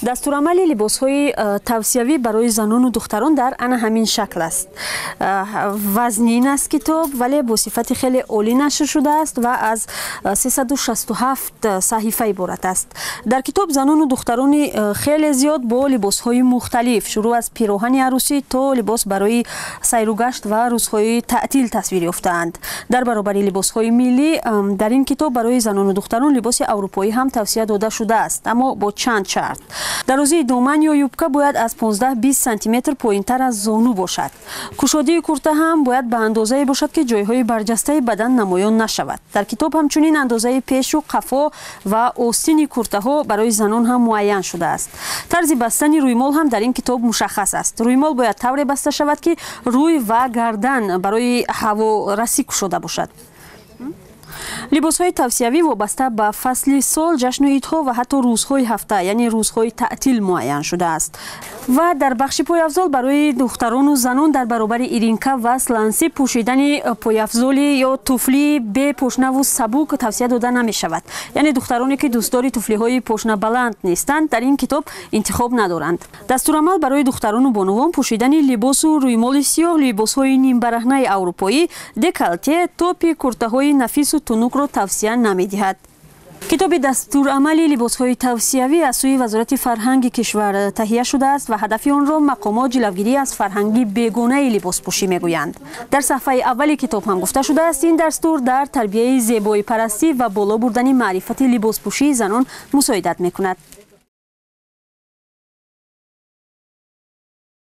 Дастурамали либосҳои тавсиявӣ барои занону духтарон дар ана ҳамин шакл аст. Вазнин аст китоб, вале бо сифати хеле олӣ нашр шудааст ва аз 367 саҳифа иборат аст. Дар китоб занону духтарони хеле зиёд бо либосҳои мухталиф, шурӯъ аз пироҳани арӯсӣ то либос барои сайругашт ва рӯзҳои таътил тасвир ёфтаанд. Дар баробари либосҳои миллӣ дар ин китоб барои занону духтарон либоси аврупоӣ ҳам тавсия дода шудааст, аммо бо чанд шарт. Дарозии доман ё юбка бояд аз 15-20 сантиметр поинтар аз зону бошад. Кушодии курта ҳам бояд ба андозае бошад, ки ҷойҳои барҷастаи бадан намоён нашавад. Дар китоб ҳамчунин андозаи пешу қафо ва остини куртаҳо барои занон ҳам муайян шудааст. Тарзи бастани рӯймол ҳам дар ин китоб мушаххас аст. Рӯймол бояд тавре баста шавад, ки рӯй ва гардан барои ҳаворасӣ кушода бошад. Либосҳои тавсиявӣ вобаста ба фасли сол, ҷашну идҳо ва ҳатто рӯзҳои ҳафта, яъне рӯзҳои таътил муайян шудааст. Ва дар бахши пойафзол барои духтарону занон дар баробари иринка ва сланси пӯшидани пойафзоли ё туфлии бепошнаву сабук тавсия дода намешавад. Яъне духтароне, ки дӯстдори туфлиҳои пошнабаланд нестанд, дар ин китоб интихоб надоранд. Дастурамал барои духтарону бонувон пӯшидани либосу рӯймоли сиёҳ, либосҳои нимбараҳнаи аврупоӣ, деколте, топи куртаҳои нафису тунукро тавсия намедиҳад. Китоби дастурамали либосҳои тавсиявӣ аз сӯи Вазорати фарҳанги кишвар таҳия шудааст ва ҳадафи онро мақомот ҷилавгирӣ аз фарҳанги бегонаи либоспӯшӣ мегӯянд. Дар саҳфаи аввали китоб ҳам гуфта шудааст, ин дастур дар тарбияи зебоипарастӣ ва боло бурдани маърифати либоспӯшии занон мусоидат мекунад.